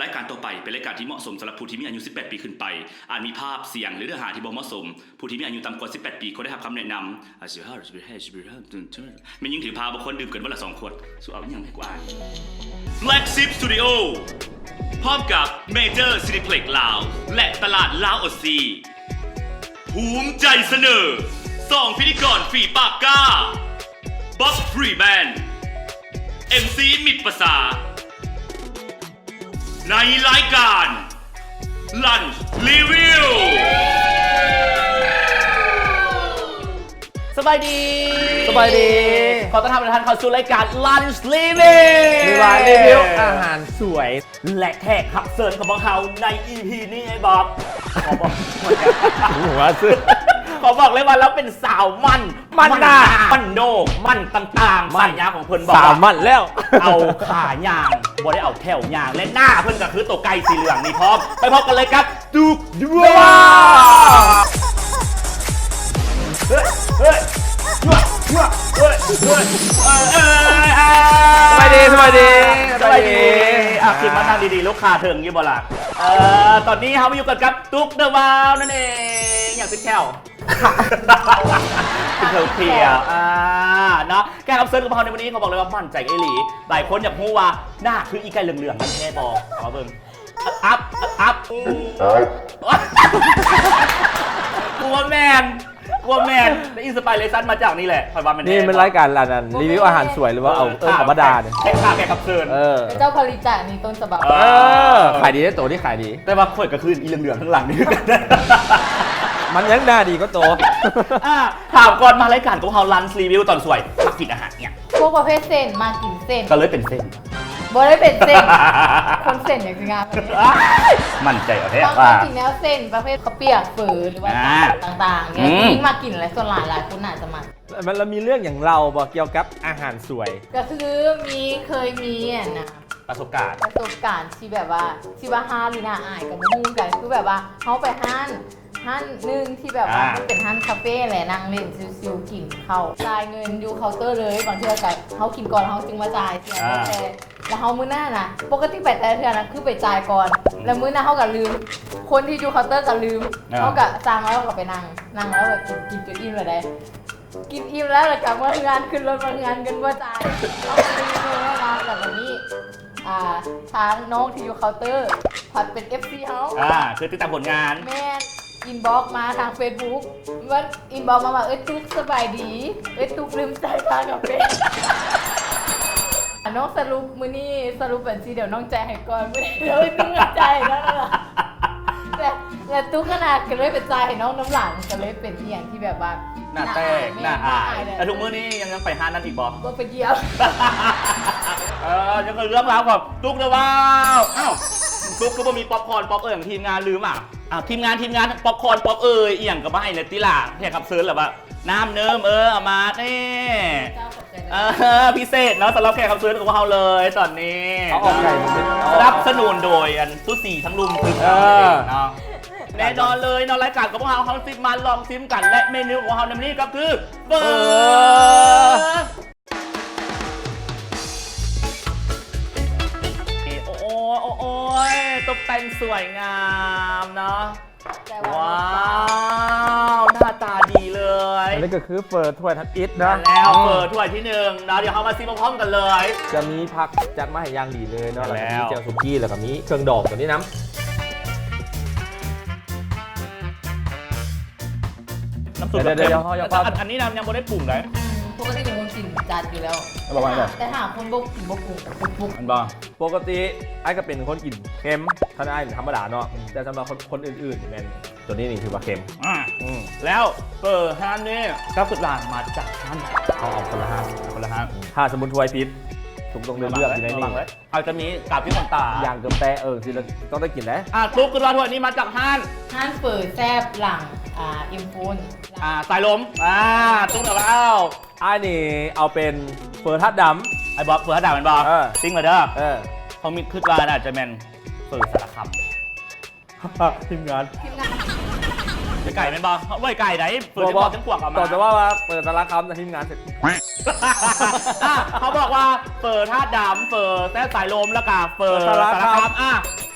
ລາຍການຕໍ່ໄປເປັນລາຍການທີ່ເໝາະສົມສຳລັບຜູ້ທີ່ມີອາຍຸສິບແປດປີຂຶ້ນໄປ. ອາດມີພາບ, ສຽງ ຫຼື ເນື້ອຫາທີ່ບໍ່ເໝາະສົມ. ຜູ້ທີ່ມີອາຍຸຕ່ຳກວ່າສິບແປດປີ ຄວນໄດ້ຮັບຄຳແນະນຳ. ແມ່ຍິງຖືພາບໍ່ຄວນດື່ມເກີນວັນລະສອງຂວດ. ສູເອົາອີ່ຫຍັງມາໃຫ້ກູອ່ານ? Black Sheep Studio ພ້ອມກັບ Major Cineplex ລາວ ແລະ ຕະຫຼາດລາວໂອຊີ ພູມໃຈສະເໜີ ສອງພິທີກອນຝີປາກກ້າ Bob Freeman, ເອັມຊີ ມິດປະສາ ໃນລາຍການ Lunch Review. ສະບາຍດີ ສະບາຍດີ ຂໍຕ້ອນຮັບທຸກທ່ານເຂົ້າສູ່ລາຍການ Lunch Review ຫຼືວ່າຣີວິວອາຫານສວຍ ແລະ ແຂກຮັບເຊີນຂອງພວກເຮົາໃນ ອີ ພີ ນີ້ ໄອ້ບອບ ຂໍບອກ ຫົວເຊື່ອ ຂໍບອກເລີຍວ່າລາວເປັນສາວໝັ້ນ ໝັ້ນໜ້າ ໝັ້ນໂນ ໝັ້ນຕ່າງໆ ໝັ້ນ ສາຍາຂອງເພິ່ນບອກວ່າ ສາວໝັ້ນແລ້ວ ເອົາຂາຍ່າງ ບໍ່ໄດ້ເອົາແຂ້ວຍ່າງ ແລະ ໜ້າເພິ່ນກໍຄືໂຕໄກ່ສີເຫຼືອງນີ້ພ້ອມ. ໄປພົບກັນເລີຍກັບ ຕຸກດວງ ເຮີ້ຍ ເຮີ້ຍ ຍົວ ຍົວ ເຮີ້ຍ ເຮີ້ຍ ເອີ ເອີ ເອີ ສະບາຍດີ ສະບາຍດີ ສະບາຍດີ ສະບາຍດີ ອ່ະ ຂຶ້ນມານັ່ງດີໆ ລູກຄ້າເຖິງຢູ່ບໍ່ລະ? ເອີ ຕອນນີ້ເຮົາມາຢູ່ກັນກັບຕຸກເດີວາວນັ້ນເອງ ຫຍັງຕິດແຂ້ວ ເປັນເຂົາເຂຽວ ອ່າ ເນາະ ແຂກຮັບເຊີນຂອງເຮົາໃນມື້ນີ້ ເຂົາບອກເລີຍວ່າໝັ້ນໃຈອີ່ຫຼີ. ຫຼາຍຄົນຢາກຮູ້ວ່າໜ້າຄືອີ່ໄກ່ເຫຼືອງໆ ນັ້ນແທ້ບໍ່? ເອົາມາເບິ່ງ ອັບ ອັບ ອັບ ກູວ່າແມ່ນ ກູວ່າແມ່ນ ໄດ້ອິນສະປາຍເຣຊັນມາຈາກນີ້ແຫຼະ ຂ້ອຍວ່າແມ່ນ ນີ້ແທ້ ແມ່ນລາຍການອັນນັ້ນ ຣີວິວອາຫານສວຍ ຫຼືວ່າເອົາ ເອີ ເອີ ທຳມະດານີ້ ແຂກ ແຂກຮັບເຊີນ ເອີ ເຈົ້າຜະລິດຈາກນີ້ຕົ້ນສະບັບ ເອີ ເອີ ຂາຍດີເດ້ ໂຕນີ້ຂາຍດີ ແຕ່ວ່າຂ້ອຍກໍຄືອີ່ເຫຼືອງໆ ຂ້າງຫຼັງນີ້ຄືກັນ ມັນຍັງໜ້າດີກວ່າໂຕ ອ່າ ຖາມກ່ອນມາລາຍການຂອງເຮົາ Lunch Review ຕອນສວຍ ມັກກິນອາຫານຫຍັງ? ພວກປະເພດເສັ້ນ ມັກກິນເສັ້ນ ກໍເລີຍເປັນເສັ້ນ ບໍ່ໄດ້ເປັນເສັ້ນ ຄົນເສັ້ນຫຍັງຊິງາມກວ່ານີ້ ໝັ້ນໃຈເອົາແທ້ວ່າ ມັກກິນແນວເສັ້ນ ປະເພດເຂົ້າປຽກ ເຝີ ຫຼືວ່າ ອ່າ ຕ່າງໆ ອືມ ຍິ່ງມັກກິນແຫຼະ ສ່ວນຫຼາຍ ຫຼາຍຄົນໜ້າຈະມັກ. ແລ້ວມັນລະມີເລື່ອງຫຍັງເລົ່າບໍ່ ກ່ຽວກັບອາຫານສວຍ? ກໍຄືມີ ເຄີຍມີອັນນະ ປະສົບການ ປະສົບການທີ່ແບບວ່າ ຊິວ່າຮ້ານ ຫຼື ໜ້າອາຍກໍບໍ່ຮູ້ຄືກັນ ຄືແບບວ່າເຮົາໄປຮ້ານ ຮ້ານໜຶ່ງທີ່ແບບວ່າ ອ່າ ເປັນຮ້ານຄາເຟແຫຼະ ນັ່ງຫຼິ້ນຊິວໆ ກິນເຂົ້າ ຈ່າຍເງິນຢູ່ເຄົາເຕີເລີຍ ບາງເທື່ອກໍເຮົາກິນກ່ອນ ເຮົາຈຶ່ງມາຈ່າຍ ອ່າ ແຕ່ ແລ້ວເຮົາມື້ໜ້ານະ ປົກກະຕິໄປແຕ່ລະເທື່ອນະ ຄືໄປຈ່າຍກ່ອນ ອືມ ແລ້ວມື້ໜ້າເຮົາກໍລືມ ຄົນທີ່ຢູ່ເຄົາເຕີກໍລືມ ອ່າ ເຮົາກໍສັ່ງແລ້ວກໍໄປນັ່ງ ນັ່ງແລ້ວກໍກິນ ກິນຈົນອີ່ມແລ້ວເດ້ ກິນອີ່ມແລ້ວ ແລ້ວກໍເມືອເຮືອນ ຂຶ້ນລົດເມືອເຮືອນ ເງິນບໍ່ຈ່າຍ ເຮົາກໍລືມເລີຍເນາະ ແລ້ວບັດນີ້ ອ່າ ທາງນ້ອງທີ່ຢູ່ເຄົາເຕີ ພັດເປັນເອັຟຊີເຮົາ ອ່າ ຄືຕິດຕາມຜົນງານ ແມ່ນ ອິນບັອກມາທາງເຟສບຸກ ວ່າ ອິນບັອກມາວ່າ ເອື້ອຍຕຸກສະບາຍດີ ເອື້ອຍຕຸກລືມຈ່າຍຄ່າກາເຟ ນ້ອງສະຫຼຸບມື້ນີ້ ສະຫຼຸບບັນຊີ ດຽວນ້ອງຈ່າຍໃຫ້ກ່ອນ ມື້ນີ້ດຽວເອື້ອຍຕຸກມາຈ່າຍໃຫ້ນ້ອງ ແລ້ວ ແລ້ວຕຸກຫັ້ນນະ ກໍເລີຍໄປຈ່າຍໃຫ້ນ້ອງນຳຫຼັງ ກໍເລີຍເປັນອີ່ຫຍັງທີ່ແບບວ່າ ໜ້າແຕກ ໜ້າອາຍ ໜ້າອາຍ ແລ້ວທຸກມື້ນີ້ຍັງ ຍັງໄປຮ້ານນັ້ນອີກບໍ່? ບໍ່ໄປດຽວ ເອີ ຍັງເປັນເລື່ອງລາວຂອງຕຸກເດີວ່າວ ອ້າວ ຕຸກຄືບໍ່ມີປັອບຄອນ ປັອບເອີ່ຫຍັງ ທີມງານລືມຫວາ? ອ່າ ທີມງານ ທີມງານ ປັອບຄອນ ປັອບເອີ່ຍ ອີ່ຫຍັງກໍມາໃຫ້ແດ່ຕິລະ ແຂກຮັບເຊີນລະວ່າ ນ້ຳເນີມ ເອີ ເອົາມາແດ່ ເຈົ້າ ຂອບໃຈ ເອີ ພິເສດເນາະ ສຳລັບແຂກຮັບເຊີນຂອງເຮົາເລີຍຕອນນີ້ ເອົາອອກໄກ່ ສະໜັບສະໜູນໂດຍ ອັນ ສູສີທັງລຸ່ມຄື ເອີ ເນາະ ແນ່ນອນເລີຍເນາະ ລາຍການຂອງພວກເຮົາ ເຮົາຊິມາລອງຊິມກັນ ແລະ ເມນູຂອງເຮົາໃນມື້ນີ້ກໍຄື ເຝີ ເຝີ ໂອ້ຍ ໂອ້ຍ ຕົບແຕ່ງສວຍງາມເນາະ ແຕ່ວ່າ ວ້າວ ໜ້າຕາດີເລີຍ ອັນນີ້ກໍຄືເຝີຖ້ວຍທຳອິດເນາະ ແລ້ວ ອືມ ເຝີຖ້ວຍທີໜຶ່ງເນາະ ດຽວເຮົາມາຊິມພ້ອມໆກັນເລີຍ ຈະມີຜັກຈັດມາໃຫ້ຢ່າງດີເລີຍເນາະ ແລ້ວກໍມີແຈ່ວສຸກີ້ ແລ້ວກໍມີເຄື່ອງດອງຕົວນີ້ນຳ. ນ້ຳຊຸບ ດຽວໆ ດຽວໆ ເຮົາຍັງ ອັນ ອັນນີ້ນະຍັງບໍ່ໄດ້ປຸງເລີຍ ອືມ ປົກກະຕິເປັນຄົນກິນຈັດຢູ່ແລ້ວ ແຕ່ຖ້າຄົນບໍ່ກິນບໍ່ປຸງ ປຸກໆ ແມ່ນບໍ່? ປົກກະຕິອ້າຍກໍເປັນຄົນກິນເຄັມ ຖ້າອ້າຍທຳມະດາເນາະ ອືມ ແຕ່ສຳລັບຄົນ ຄົນອື່ນໆ ນີ້ແມ່ນ ຕົວນີ້ນີ້ຖືວ່າເຄັມ ອ່າ ອືມ ແລ້ວເຝີຮ້ານນີ້ ເຈົ້າຄິດວ່າມາຈາກຮ້ານໃດ? ເອົາ ເອົາຄົນລະຮ້ານ ເອົາຄົນລະຮ້ານ ອືມ ຖ້າສົມມຸດຖ້ວຍຜິດ ທຸກຕ້ອງໄດ້ເລືອກຢູ່ໃນນີ້ ອາດຈະມີກາວຕິດຂອງຕາ ຢ່າງເກີບແຕ່ ເອີ ຊິຕ້ອງໄດ້ກິນເດ້ ອ່າ ຕຸກຄິດວ່າຖ້ວຍນີ້ມາຈາກຮ້ານ ຮ້ານເຝີແຊບຫຼັງ ອ່າ ເອັມໂຟນ ອ່າ ສາຍລົມ ອ່າ ຕຸກເດີວ່າວ ອ້າຍນີ້ເອົາເປັນເຝີທາດດຳ ໄອ້ບອກເຝີທາດດຳແມ່ນບໍ່? ເອີ ຕິງເລີຍເດີ ເອີ ເຮົາມີຄິດວ່າໜ້າຈະແມ່ນເຝີສາລະຄຳ ທີມງານ ທີມງານ ໄປໄກແມ່ນບໍ່? ເວົ້າໄກໃດ ເຝີຈະບອກ ຈະຂວາງເອົາມາ ຕອນຈະເວົ້າວ່າເປີດສາລະຄຳ ແຕ່ທີມງານເສັດ ອ່ະ ເຮົາບອກວ່າເຝີທາດດຳ ເຝີແຊບສາຍລົມ ແລ້ວກະເຝີສາລະຄຳ ອ່ະ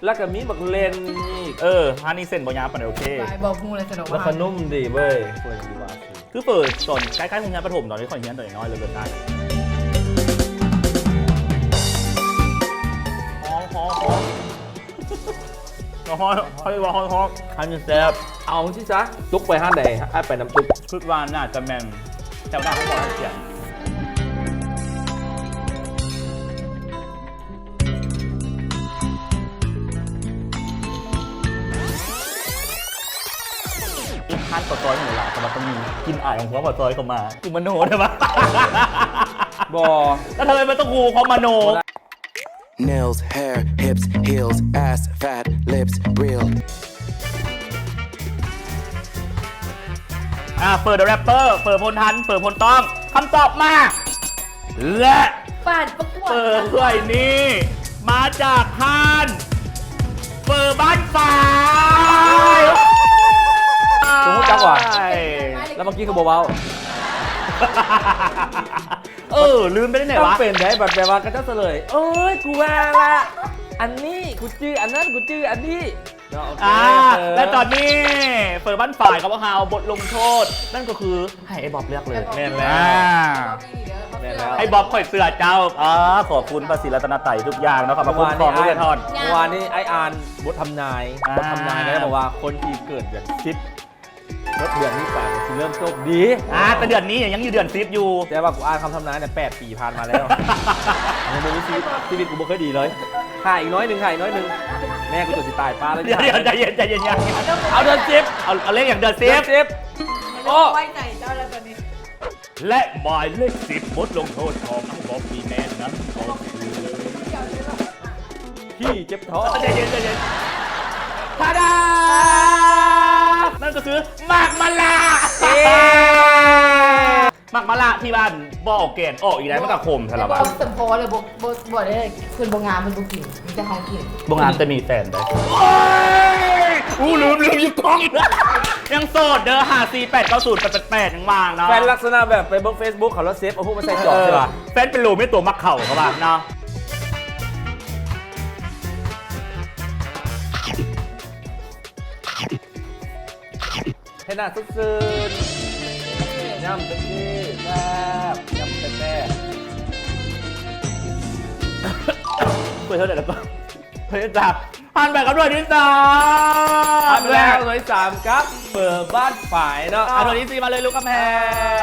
ແລ້ວກໍມີບັກເລັ່ນອີກ. ເອີ ຮ້ານນີ້ເສັ້ນບໍ່ຍາວປານໃດ ໂອເຄ. ຫຼາຍບໍ່ຮູ້ແລ້ວ ສະດອກ ແລ້ວກໍນຸ້ມດີເວີຍ. ເປີດຢູ່ວ່າ ຄືເປີດຕອນໃກ້ໆໂຮງຮຽນປະຖົມ ຕອນທີ່ຂ້ອຍຮຽນຕອນນ້ອຍໆ ເລີດໆໄດ້. ຮ້ອນໆ ຮ້ອນໆ ຮ້ອນໆ ຮ້ອນໆ ຮ້ອນໆ ຮ້ອນໆ ຮ້ອນໆ. ອັນນີ້ແຊບ. ເອົາຈັ່ງຊີ້ຊະ ຕຸກໄປຮ້ານໃດ ອ້າຍໄປນຳຕຸກ. ຄິດວ່າໜ້າຈະແມ່ນແຖວໜ້າຫ້ອງໝໍລາດຊຽງ. ຮ້ານເຂົ້າຊອຍໝູຫຼາຍ ແຕ່ວ່າຕ້ອງມີກິ່ນອາຍຂອງພວກເຂົ້າຊອຍເຂົ້າມາ. ກູມະໂນໄດ້ປະ? ບໍ່. ກະເທີຍມັນຕ້ອງຮູ້ຄວາມມະໂນ. Nails, hair, hips, heels, ass, fat, lips, real. ອາ ເຝີເດີແຣັບເປີ ເຝີໂພນທັນ ເຝີໂພນຕ້ອງ ຄຳຕອບມາ. ແລະ ປານປະກວດ ເຝີຖ້ວຍນີ້ມາຈາກຮ້ານເຝີບ້ານຝາຍ. ບໍ່ຮູ້ຈັກຫວາ? ແລ້ວເມື່ອກີ້ຄືບໍ່ເວົ້າ? ເອີ ລືມໄປໄດ້ໄງວະ? ຕ້ອງເປັນໄດ໋ ບັດແບບວ່າເຂົາເຈົ້າສະເຫຼີຍ. ໂອ້ຍ ກູວ່າລະ ອັນນີ້ກູຈື່ອັນນັ້ນ ກູຈື່ອັນນີ້ເນາະ. ໂອເຄ ອ່າ ເຝີ ແລະຕອນນີ້ເຝີບ້ານຝາຍຂອງພວກເຮົາ ບົດລົງໂທດ ນັ້ນກໍຄືໃຫ້ໄອ້ບອບເລືອກເລີຍ. ແມ່ນແລ້ວ ອ່າ ແມ່ນແລ້ວ ໄອ້ບອບຂ້ອຍເຊື່ອເຈົ້າ. ອ່າ ຂອບຄຸນພະສີລັດຕະນະໄຕທຸກຢ່າງເນາະ ເຂົ້າມາຄຸ້ມຄອງດ້ວຍທອນ. ເມື່ອວານນີ້ອ້າຍອ່ານບົດທຳນາຍ ອ່າ ບົດທຳນາຍກໍໄດ້ບອກວ່າ ຄົນທີ່ເກີດເດືອນສິບ ເບິດເດືອນນີ້ໄປຊິເລີ່ມໂຊກດີ. ອ່າ ແຕ່ເດືອນນີ້ຍັງຢູ່ເດືອນສິບຢູ່. ແຕ່ວ່າກູອ່ານຄຳທຳນາຍແຕ່ແປດປີຜ່ານມາແລ້ວ ຍັງບໍ່ມີຊີວິດ ຊີວິດກູບໍ່ເຄີຍດີເລີຍ. ຫາອີກໜ້ອຍໜຶ່ງ ຫາອີກໜ້ອຍໜຶ່ງ. ແມ່ກູຈົນຊິຕາຍປ້າແລ້ວ. ດຽວໆ ໃຈເຢັນ ໃຈເຢັນ. ເອົາເດືອນສິບ ເອົາ ເອົາເລກຫຍັງ? ເດືອນສິບ ເດືອນສິບ. ໂອ້ ໄວ້ໃຈເຈົ້າແລ້ວຕອນນີ້. ແລະໝາຍເລກສິບ ບົດລົງໂທດຂອງອ້າຍບອບ ມີແມ່ນນັ້ນກໍຄື ທີ່ເຈັບທ້ອງ. ໃຈເຢັນ ໃຈເຢັນ. ທາດາ! ນັ້ນກໍຄືໝາກມະລະ. ເອີ ໝາກມະລະທີ່ວ່າບໍ່ເອົາແກນອອກອີກໄດ້ ມັນກໍຂົມແທ້ລະວະ. ບໍ່ ສຳພໍເລີຍ ບໍ່ ບໍ່ ບໍ່ໄດ້ ເພິ່ນບໍ່ງາມ ເພິ່ນບໍ່ກິນ ມີແຕ່ເຮົາກິນ. ບໍ່ງາມແຕ່ມີແຟນໄດ໋. ໂອ້ຍ ອູ ລືມ ລືມຢູ່ກ້ອງ. ຍັງໂສດເດີ ຫ້າສີ່ແປດເກົ້າສູນແປດແປດແປດ ຍັງວ່າງເນາະ. ແຟນລັກສະນະແບບໄປເບິ່ງເຟສບຸກເຂົາແລ້ວເຊບເອົາຮູບມາໃສ່ຈອກ ເອີ ໃຊ່ປະ? ແຟນເປັນໂລເມໂຕມັກເຂົາ ເຂົາວ່າເນາະ. ເຮັດໜ້າສົດຊື່ນ ຍຳເຕັມທີ່ ແຊບ ຍຳແຊບໆ. ເປີດເທົ່າໃດແລ້ວກໍ ເປີດຈັບ ຜ່ານໄປກັບໜ່ວຍທີສາມ. ຜ່ານໄປແລ້ວໜ່ວຍທີສາມກັບເປີບ້ານຝາຍເນາະ. ອ່າ ໜ່ວຍທີສີ່ມາເລີຍ ລູກກຳແພງ.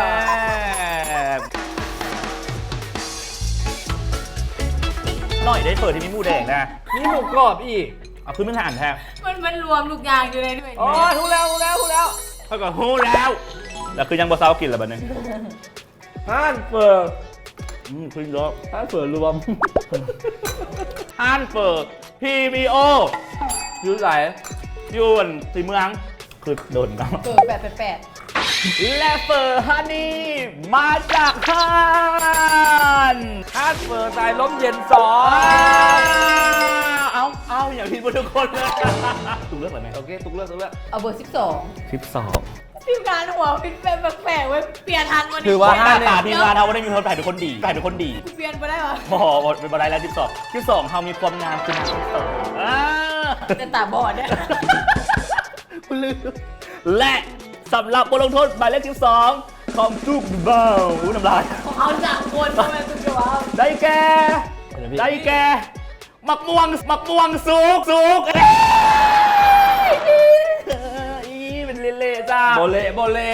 ອາ ໜ້ອຍເດ້ ເປີທີ່ມີໝູແດງນະ ມີໝູກອບອີກ. ເອົາ ຄືມັນຫານແທ້ ມັນ ມັນລວມທຸກຢ່າງຢູ່ໃນໜ່ວຍ. ໂອ້ຍ ຮູ້ແລ້ວ ຮູ້ແລ້ວ ຮູ້ແລ້ວ ຂ້ອຍກໍຮູ້ແລ້ວ. ແລ້ວຄືຍັງບໍ່ເຊົາກິນລະບັດນີ້? ຮ້ານເປີ ອືມ ຄືເນາະ ຮ້ານເປີລວມ ຮ້ານເປີ ພີວີໂອ ຢູ່ໃສ? ຢູ່ອັນ ທີ່ເມືອງ ຄືດົນເນາະ ເປີແປດແປດແປດ. ແລະເປີຮ້ານນີ້ມາຈາກຮ້ານ ຮ້ານເປີສາຍລົມເຢັນສອງ. ເອົາ ເອົາ ຢ່າຜິດໝົດທຸກຄົນເລີຍ. ຕຸກເລືອກໄປແມ່. ໂອເຄ ຕຸກເລືອກ ຕຸກເລືອກ. ເອົາເບີສິບສອງ ສິບສອງ. ທີມງານຫົວຜິດແປກໆເວີຍ ປ່ຽນທັນບໍ່ນີ້? ຖືວ່າຫ້າ ໜ້າຕາທີມງານເຮົາບໍ່ໄດ້ມີຄົນໃຜເປັນຄົນດີ ໃຜເປັນຄົນດີ. ກູປ່ຽນບໍ່ໄດ້ຫວາ? ບໍ່ ບໍ່ ບໍ່ໄດ້ແລ້ວ ສິບສອງ ສິບສອງ ເຮົາມີຄວາມງາມຄືນາງສິບສອງ. ເອີ ແຕ່ຕາບອດເດ້ ກູລືມ. ແລະສຳລັບບົດລົງໂທດໝາຍເລກສິບສອງ ຂອງຕຸກເບົາ ອູ້ ນ້ຳລາຍ ຂອງເຮົາສາມຄົນ ບໍ່ແມ່ນຕຸກເບົາ ໄດ້ແກ່ ໄດ້ແກ່ ໝາກມ່ວງ ໝາກມ່ວງສຸກ ສຸກ. ອີ ເປັນເລະໆຈ້າ ບໍ່ເລະ ບໍ່ເລະ.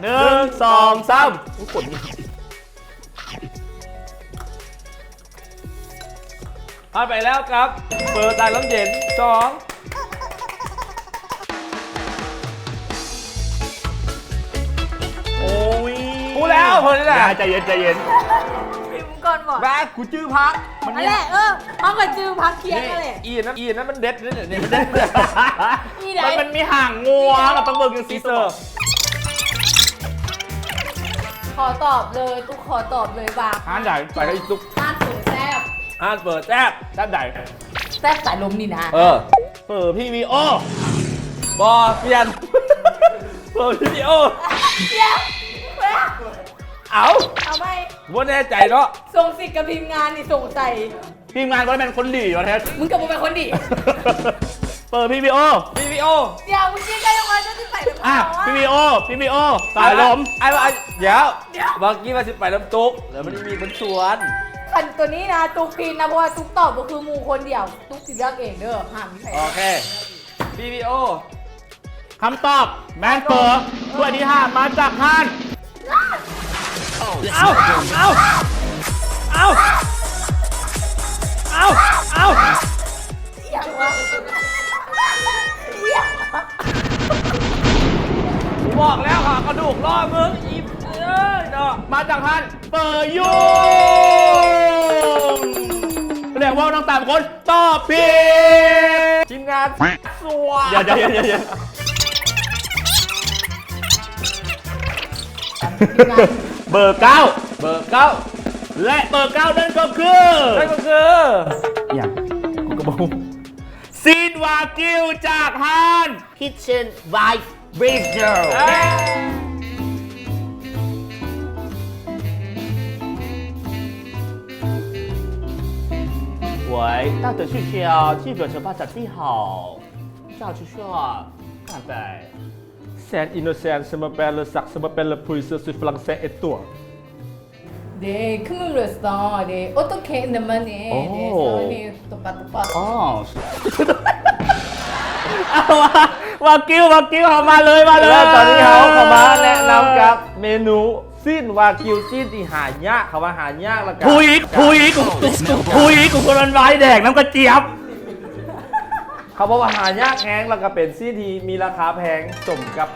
ເອີ ໜຶ່ງ ສອງ ສາມ. ອຸ້ຍ ຝົນ ຜ່ານໄປແລ້ວກັບເປີຕາຍລຳເຢັນສອງ. ໂອ້ຍ ຮູ້ແລ້ວ ເພິ່ນນີ້ແຫຼະ. ໃຈເຢັນ ໃຈເຢັນ ພິມກ່ອນບໍ່? ແບກ ກູຈື່ຜັກ ມັນ ອັນແຫຼະ ເອີ ເຮົາກໍຈື່ຜັກຄຽງ ນີ້ ອັນແຫຼະ ອີອັນນັ້ນ ອີອັນນັ້ນມັນເດັດ ນີ້ ນີ້ມັນເດັດ ອີໃດ? ມັນ ມັນມີຫາງງົວ ເຮົາຕ້ອງເບິ່ງຈັ່ງຊີ້. ຂໍຕອບເລີຍ ຕຸກຂໍຕອບເລີຍວ່າ ຮ້ານໃດ? ໄປກັບອີຕຸກ ຮ້ານເຝີແຊບ. ຮ້ານເຝີແຊບ ແຊບໃດ? ແຊບສາຍລົມນີ້ນະ. ເອີ ເຝີ ພີວີໂອ ບໍ່ ປ່ຽນ ເຝີ ພີວີໂອ. ດຽວ ເອົ້າ ເອົາໃໝ່ ບໍ່ແນ່ໃຈເນາະ. ສົ່ງສິດກັບທີມງານນີ້ສົງໄສ ທີມງານບໍ່ໄດ້ແມ່ນຄົນດີວ່າແທ້ ມຶງກໍບໍ່ແມ່ນຄົນດີ. ເປີ ພີວີໂອ ພີວີໂອ ດຽວ ມຶງຄິດໄດ້ວ່າເຈົ້າຊິໄປນຳເຂົາ ອ່ະ ອະ ພີວີໂອ ພີວີໂອ ສາຍລົມ. ອ້າຍວ່າ ດຽວ ດຽວ ເມື່ອກີ້ວ່າຊິໄປນຳຕຸກ ແລ້ວມັນມີຄົນຊວນ. ຄັນຕົວນີ້ນະ ຕຸກຜິດນະ ເພາະວ່າຕຸກຕອບບໍ່ຄືໝູ່ຄົນດຽວ ຕຸກຊິເລືອກເອງເດີ ຫ້າມມີໃຜ. ໂອເຄ ພີວີໂອ ຄຳຕອບແມ່ນເປີ ຖ້ວຍທີຫ້າມາຈາກຮ້ານ ເອົ້າ ເອົ້າ ເອົ້າ ເອົ້າ ເອົ້າ ອີຫຍັງວະ ອີຫຍັງວະ. ກູບອກແລ້ວ ຫາກະດູກລໍ້ມຶງ ອີເອີຍເນາະ. ມາຈາກຮ້ານ ເປີຢູ່ ສະແດງວ່າທັງສາມຄົນຕອບຜິດ. ທີມງານສວນ ດຽວ ດຽວ ດຽວ ດຽວ ທີມງານ ເບີເກົ້າ ເບີເກົ້າ ແລະ ເບີເກົ້ານັ້ນກໍຄື ນັ້ນກໍຄື ອີຫຍັງ ກູກໍບໍ່ຮູ້ ຊີ້ນວາກິວຈາກຮ້ານ Kitchen Wife Bistro. 喂，大德学校，这个车牌在地号，下去下，大概。Saint Innocent 什么 Belle Sac 什么 Belle Puce 是 français et toi. ເດ ຄືມືເລີສຕອ ເດ ໂອໂຕເຄ ນະມະເນ ໂອ້ ເດ ສອນີ້ ຕຸປະຕຸປະ ອໍ ເອົາວ່າ ວາກິວ ວາກິວ ເຮົາມາເລີຍ ມາເລີຍ. ແລ້ວຕອນນີ້ເຮົາເຂົ້າມາແນະນຳກັບເມນູຊີ້ນວາກິວ ຊີ້ນທີ່ຫາຍາກ ເຂົາວ່າຫາຍາກ ແລ້ວກໍ ທຸຍ ທຸຍ ກູ ທຸຍ ກູຄົນມັນວາຍແດກນ້ຳກະຈຽບ ເຂົາບອກວ່າຫາຍາກແຮງ ແລ້ວກໍເປັນຊີ້ນທີ່ມີລາຄາແພງ ສົມກັບ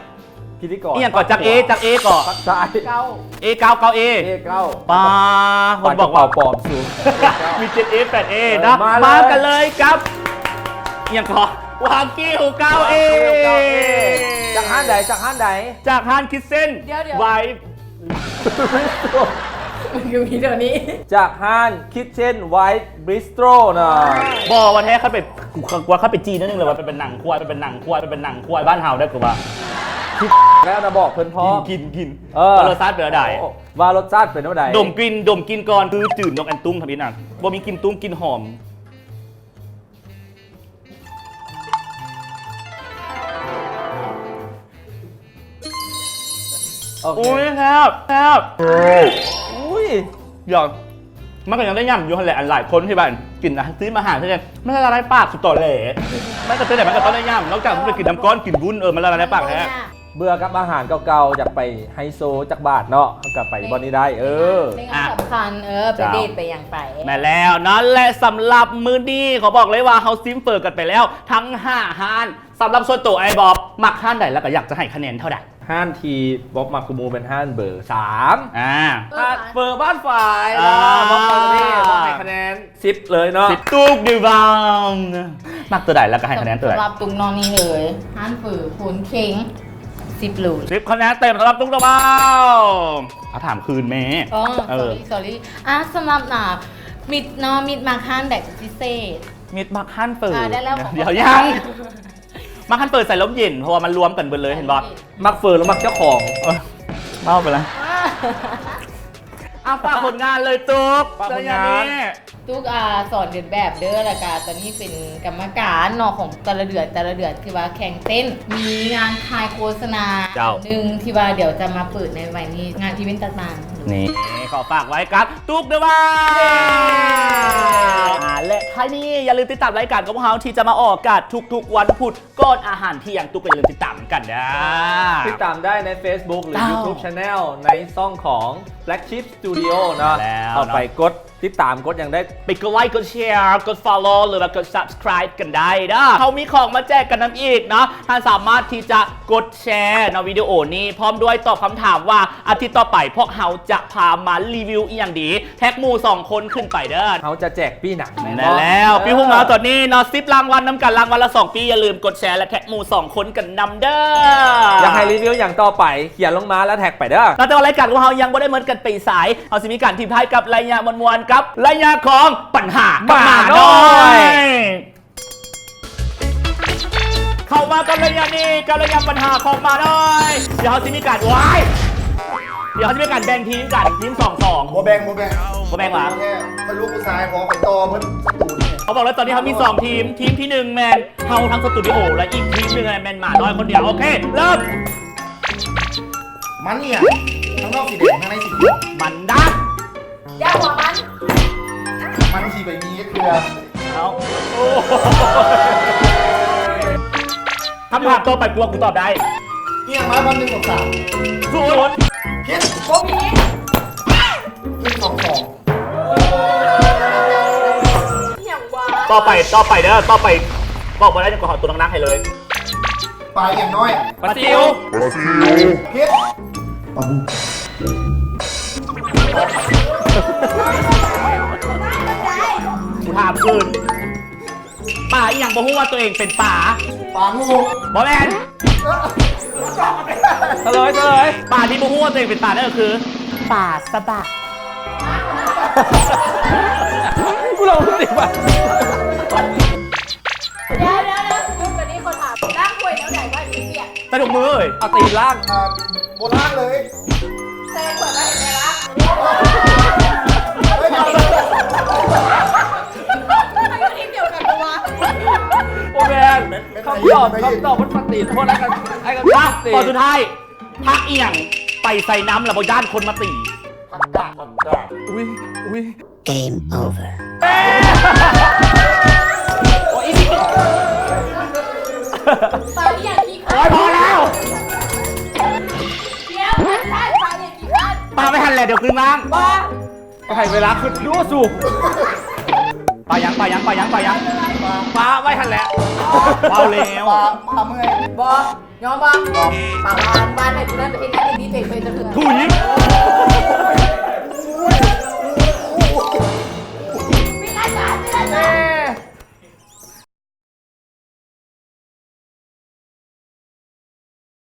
ພິທີກອນ ອີ່ຫຍັງເກາະ ຈັກເອ ຈັກເອເກາະ ເກົ້າ ເອເກົ້າ ເກົ້າເອ ເອເກົ້າ ປ້າ ເພິ່ນບອກວ່າປອມສູງ ມີເຈັດເອ ແປດເອ ເອີ ນະ ມາເລີຍ ມາກັນເລີຍກັບ ອີ່ຫຍັງເກາະ ວາກິວ ເກົ້າເອ ວາກິວ ເກົ້າເອ ຈາກຮ້ານໃດ ຈາກຮ້ານໃດ ຈາກຮ້ານຄິດເສັ້ນ ດຽວໆ ໄວ ມັນຄືມີເທົ່ານີ້ ຈາກຮ້ານຄິດເຊັ່ນໄວ ບິສໂຕຣເນາະ ບໍ່ວ່າແທ້ ຄັນໄປ ກູວ່າຄັນໄປຈີນນັ້ນໜຶ່ງເລີຍວ່າ ໄປເປັນໜັງຄວາຍ ໄປເປັນໜັງຄວາຍ ໄປເປັນໜັງຄວາຍບ້ານເຮົາໄດ້ ກູວ່າ ແລ້ວນະບອກເພິ່ນພ້ອມ ກິນ ກິນ ກິນ ເອີ ວ່າລົດຊາດເປັນແນວໃດ ໂອ້ ວ່າລົດຊາດເປັນແນວໃດ ດົມກິ່ນ ດົມກິ່ນກ່ອນ ຄືຈືນນົກອັນຕຸ້ງທຳອິດນະ ບໍ່ມີກິ່ນຕຸ້ງກິ່ນຫອມ. ໂອເຄ ໂອ້ຍ ແຊບ ແຊບ ອຸ້ຍ ດຽວ ມັນກໍຍັງໄດ້ຫຍ້ຳຢູ່ຫັ້ນແຫຼະ ອັນຫຼາຍຄົນທີ່ວ່າກິນອາຫານ ຊີມອາຫານ ມັນລະລາຍປາກສຸດຕອແຫຼ ມັນກໍເປັນແບບ ມັນກໍຕ້ອງໄດ້ຫຍ້ຳ ນອກຈາກມັນໄປກິນນ້ຳກ້ອນ ກິນວຸ້ນ ເອີ ມັນລະລາຍປາກແທ້ ເບື່ອກັບອາຫານເກົ່າໆ ຢາກໄປໄຮໂຊຈັກບາດເນາະ ເຮົາກໍໄປບ່ອນນີ້ໄດ້ ເອີ ເປັນງານສຳຄັນ ເອີ ໄປເດດໄປຫຍັງໄປ ແມ່ນແລ້ວເນາະ ແລະ ສຳລັບມື້ນີ້ ຂໍບອກເລີຍວ່າເຮົາຊິມເຝີກັນໄປແລ້ວທັງຫ້າຮ້ານ ສຳລັບສ່ວນໂຕອ້າຍບອບ ມັກຮ້ານໃດ ແລ້ວກໍຢາກຈະໃຫ້ຄະແນນເທົ່າໃດ? ຮ້ານທີ່ບອບມັກກວ່າໝູ່ແມ່ນຮ້ານເບີສາມ ອ່າ ເອີ ຮ້ານເຝີບ້ານຝາຍ ອ່າ ບອບເປີນີ້ ບອບໃຫ້ຄະແນນສິບເລີຍເນາະ ສິບ ຕຸກເດວາວ ມັກຕົວໃດ ແລ້ວກໍໃຫ້ຄະແນນຕົວໃດ? ສຳລັບຕຸກນອກນີ້ເລີຍ ຮ້ານເຝີໂພນເຄັງ ສິບເລີຍ ສິບຄະແນນເຕັມສຳລັບຕຸກເດວາວ ອາ ຖາມຄືນແມ່ ອໍ ເອີ ສອຣີ ສອຣີ ອ່າ ສຳລັບ ອ່າ ມິດເນາະ ມິດມັກຮ້ານໃດເປັນພິເສດ? ມິດມັກຮ້ານເຝີ ອ່າ ໄດ້ແລ້ວ ດຽວ ຍັງ ມັກຮ້ານເຝີສາຍລົມເຢັນ ເພາະວ່າມັນລວມກັນເບິດເລີຍ ເຫັນບໍ່? ມັກເຝີແລ້ວມັກເຈົ້າຂອງ ເອີ ເວົ້າໄປລະ ອ່າ ຝາກຜົນງານເລີຍຕຸກ ຝາກຜົນງານ ຕຸກ ອ່າ ສອນເດີນແບບເດີ ແລ້ວກະຕອນນີ້ເປັນກຳມະການເນາະ ຂອງແຕ່ລະເດືອນ ແຕ່ລະເດືອນທີ່ວ່າແຂ່ງເຕັ້ນ ມີງານຖ່າຍໂຄສະນາ ເຈົ້າ ໜຶ່ງທີ່ວ່າດຽວຈະມາເປີດໃນໄວນີ້ ງານອີເວັນຕ່າງໆ ນີ້ ຂໍຝາກໄວ້ກັບຕຸກເດີວ່າ ເຢ້ ອ່າ ແລະ ທ້າຍນີ້ຢ່າລືມຕິດຕາມລາຍການຂອງພວກເຮົາທີ່ຈະມາອອກອາກາດທຸກໆວັນພຸດ ກ່ອນອາຫານທ່ຽງ ຕຸກກໍຢ່າລືມຕິດຕາມນຳກັນເດີ ຕິດຕາມໄດ້ໃນເຟສບຸກ ຫຼື ຢູທູບ ແຊນແນວ ໃນຊ່ອງຂອງ Black Sheep Studio ເນາະ ແລ້ວ ເຂົ້າໄປ ເນາະ ກົດຕິດຕາມ ກົດຫຍັງໄດ້ ໄປກົດໄລ ກົດແຊ ກົດ follow ຫຼືວ່າກົດ subscribe ກັນໄດ້ເດີ ເຮົາມີຂອງມາແຈກກັນນຳອີກເນາະ ທ່ານສາມາດທີ່ຈະກົດແຊເນາະ ວິດີໂອນີ້ ພ້ອມດ້ວຍຕອບຄຳຖາມວ່າ ອາທິດຕໍ່ໄປພວກເຮົາຈະພາມາຣີວິວອີ່ຫຍັງດີ ແທັກໝູ່ສອງຄົນຂຶ້ນໄປເດີ ເຮົາຈະແຈກປີ້ໜັງ ແມ່ນແລ້ວ ປີ້ຫຸ້ມເຮົາຕອນນີ້ເນາະ ສິບລາງວັນນຳກັນ ລາງວັນລະສອງປີ້ ຢ່າລືມກົດແຊ ແລະ ແທັກໝູ່ສອງຄົນກັນນຳເດີ ຢາກໃຫ້ຣີວິວຫຍັງຕໍ່ໄປ ຂຽນລົງມາແລ້ວແທັກໄປເດີ ແຕ່ວ່າລາຍການຂອງເຮົາຍັງບໍ່ໄດ້ໝົດກັນໄປໃສ ເຮົາຊິມີການຖິ້ມທ້າຍກັບໄລຍະມ່ວນໆ ກັບໄລຍະຂອງບັນຫາ ໝານ້ອຍ ເຂົ້າມາກັບໄລຍະນີ້ ກັບໄລຍະບັນຫາຂອງໝານ້ອຍ ດຽວເຮົາຊິມີການ ວ້າຍ ດຽວເຮົາຈະມີການແບ່ງທີມກັນ ທີມສອງສອງ ບໍ່ແບ່ງ ບໍ່ແບ່ງ ບໍ່ແບ່ງຫວາ? ແຄ່ຂ້ອຍລູກຜູ້ຊາຍ ຂໍຂ້ອຍຕໍ່ເພິ່ນສະຕູນີ້ ເຮົາບອກເລີຍ ຕອນນີ້ເຮົາມີສອງທີມ ທີມທີໜຶ່ງແມ່ນເຮົາທັງສະຕູດິໂອ ແລະອີກທີມໜຶ່ງແມ່ນໝານ້ອຍຄົນດຽວ. ໂອເຄ ເລີ່ມ. ມັນອີ່ຫຍັງ? ຂ້າງນອກສີແດງ ຂ້າງໃນສີຂຽວ. ມັນດາ. ຢ່າຫົວມັນ. ມັນຊິໄປມີເຄືອ. ເອົ້າ ໂອ້ ຄຳຖາມຕໍ່ໄປ ກູວ່າກູຕອບໄດ້. ອີ່ຫຍັງມາ ໜຶ່ງ ສອງ ສາມ ສູນ. ຜິດ. ບໍ່ມີ. ໜຶ່ງ ສອງ ສອງ. ອີ່ຫຍັງວະ? ຕໍ່ໄປ ຕໍ່ໄປເດີ ຕໍ່ໄປ ບອກບໍ່ໄດ້ ກໍເອົາຕົວໜັກໆໃຫ້ເລີຍ. ປາອີ່ຫຍັງນ້ອຍ? ປາຊິວ. ປາຊິວ. ຜິດ. ປາບູ. ກູຖາມຄືນ. ປາອີ່ຫຍັງບໍ່ຮູ້ວ່າຕົວເອງເປັນປາ? ປາງູ. ບໍ່ແມ່ນ. ເອີ ສະເຫຼີຍ ສະເຫຼີຍ. ປາທີ່ບໍ່ຮູ້ວ່າຕົວເອງເປັນປານັ້ນກໍຄື ປາສະບະ. ກູລອງຮູ້ສຶກວ່າ ດຽວໆໆ ຢຸດ ອັນນີ້ຂໍຖາມ ລ້າງຖ້ວຍແນວໃດບໍ່ໃຫ້ມັນປຽກ? ໃສ່ຖົງມືເອີຍ. ເອົາຕີນລ້າງ. ເອີ ບໍ່ລ້າງເລີຍ. ໃສ່ຖ້ວຍໄວ້ໃຫ້ແມ່ລ້າງ. ເຮີ້ຍ ຢູ່ທີມດຽວກັນບໍ່ວະ? ບໍ່ແມ່ນ. ແມ່ນ ແມ່ນ ຄຳຕອບ ແມ່ນ ຄຳຕອບມັນປະຕິດ ເພາະນັ້ນກໍ ອ້າຍກໍ ອ່ະ ຕິດ. ຂໍ້ສຸດທ້າຍ ຜັກອີ່ຫຍັງໄປໃສ່ນ້ຳແລ້ວບໍ່ຢ້ານຄົນມາຕີ? ຜັກກາດ ຜັກກາດ. ອຸ້ຍ ອຸ້ຍ. Game over. ໂອ້ຍ ອີ່ ປາອີ່ຫຍັງຂີ້ຄ້ານ? ໂອ້ຍ ພໍແລ້ວ. ດຽວ ປາອີ່ຫຍັງຂີ້ຄ້ານ? ປາໄວ້ຫັ້ນແຫຼະ ດຽວຄືນມາ. ບໍ່. ໃຫ້ເວລາຄິດດູສູ. ປາຫຍັງ ປາຫຍັງ ປາຫຍັງ ປາຫຍັງ? ປາໄວ້ຫັ້ນແຫຼະ. ເວົ້າແລ້ວ. ປາ ປາເມື່ອຍ. ບໍ່. ຍອມບໍ່? ປາກຫວານ ຫວານໃຫ້ຜູ້ນັ້ນໄປເຮັດງານດີໆ ຕົວເອງບໍ່ເຮັດຈັກເທື່ອ. ຖຸຍ. ປິດລາຍການ ປິດລາຍການ.